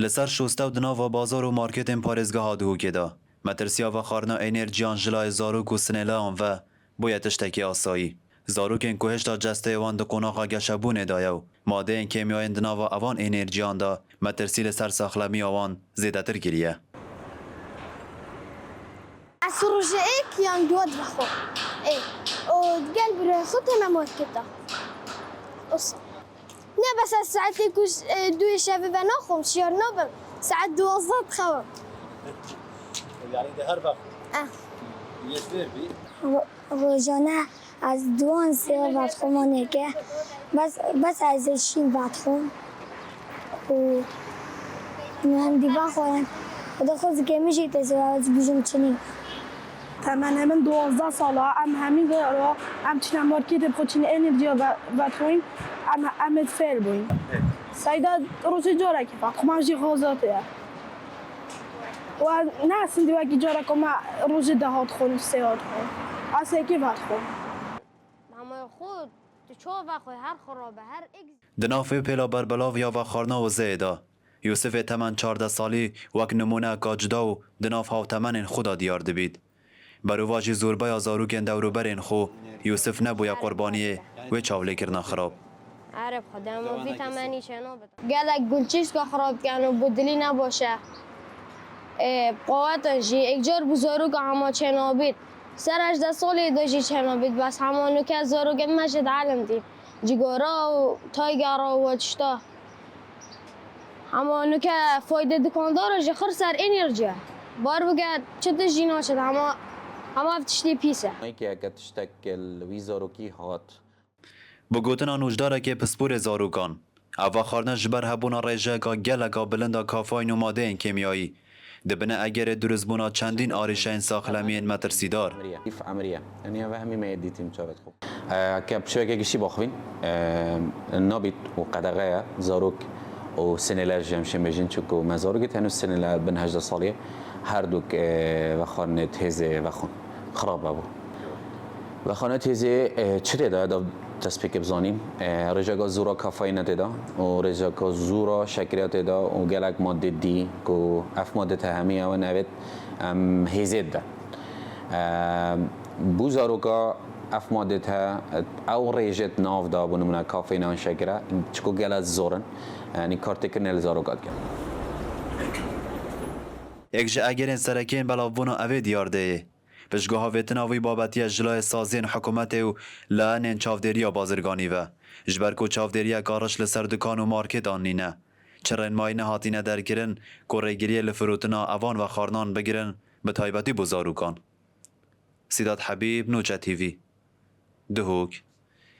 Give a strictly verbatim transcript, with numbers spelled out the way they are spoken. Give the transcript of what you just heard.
Li ser şoste û di nava bazar û marketên parêzgeha Duhokê de, metirsiya vexwarina enerjiyan ji layê zarok û sinêleyan ve bûye tiştekî asayî. Zarokên ku hêşta cesteyê wan di qonaxa geşebûnê de ye û madeyên kêmyayên di nava evan enerjiyan de metirsî li ser saxlemiya wan zêdetir kiriye. Ez rojê êk yan duwa divexwim. Ê, û digel birayê xwe tême marketa. Wisa. Ne bes ez saetê ku, e, duyê şevê ve naxwim, şiyar nabim. Saet duwazdeh dixewim. Yani de her vexwim. Eh. Yê fêr bî. Ro-, rojane ez duwan sê ve vedixwim nêke. Bes, bes ez ê şîn vedixwim. Û min dî vexwim. Xwedê xwe zikê min jî tê sê ve ez bijim çinî. Temenê min duwazdeh sal e, em hemî vera em çine marketê bi xwe çine enerjiya ve-, vedixwin, em, em ê fêr bûyn. Seyda rojê carekê vedixwim, em jî xazatê ye. Û ez ne sindî wekî careka me rojê deha dixwin, sêha dixwin. Ez êkê vedixwim. Hema xwe tu çawa vexwe her xirabe, her ek Di nav pêla berbelav ya vexwarina wizeyê de, Yûsifê temen çardeh salî wek nimûneyeka cuda û di nav hawtemenên xwe de diyar dibît. Berovajî zorbeya zarokên dewroberên xwe, Yûsif nebûye qurbaniyê wê çavlêkirina xirab. Erê bi Xwedê, em vî temenî çênabit. Gelek gulçîska xirab dikin û bi dilî nebaş e. Ê, bi qawet e jî, êkcar bû zaroka hema çênabît. Ser hejdeh salê de jî çênabît, bes hema nûke zarokên me jî dielîmtîn. Cigara û taygera û we tişta. Hema nûke faydê dikandara jî xir ser enerjiye. Bar bike çi tişt jî naçit, hema, hema ev tiştê pîs e. Eke tiştek li wî zarokî hat. Bi gotina nûjdarekê pisporê zarokan, ev vexwarina ji ber hebûna rêjeyeka geleka bilind a kafeîn û madeyên kêmyayî, dibine egerê durustbûna çendîn arîşeyên saxlemiyên metirsîdar. Îf emriye. Yanî ev hemî me yê dîtîn çavet xwe. E, ke bi şêweke giştî baxivîn, e, nabît û qedexe ye zarok û sinêle ji em şên bêjin, çunku me zarokê tenû sinêle bin hejdeh salî ye, her dûk, e, vexwarinê têzê vexwin xirab hebû. Vexwarinê têzê, e, çi tê de, da destpêkê bizanîn, e, rêjeka zora kafeîne tê de û rêjeka zora şekeriya tê de û gelek madê dî ku ev madê te hemî ew in evêt, em, hêzê dide. E, bû zaroka ev madê te, ew rêjê di nav de, bû nimûne kafeîne an şekere, çiko gelek zor in, yanî kartêkirinê li zaroka dike. Yek ji egerên serekê yên belavbûna evê diyar de ye. Piştgiha vêtina wî babetî ye ji layê saziyên hikûmetê û layenên çavdêriya bazirganî ve. Ji ber ku çavdêriyeka reş li ser dukan û marketan nîne, çi rênmayî nehatîne derkirin ku rêgiriyê li firotina evan vexwarinan bigirin, bi taybetî bo zarokan. Sîdat Hebîb, Nûçe T V, Duhok.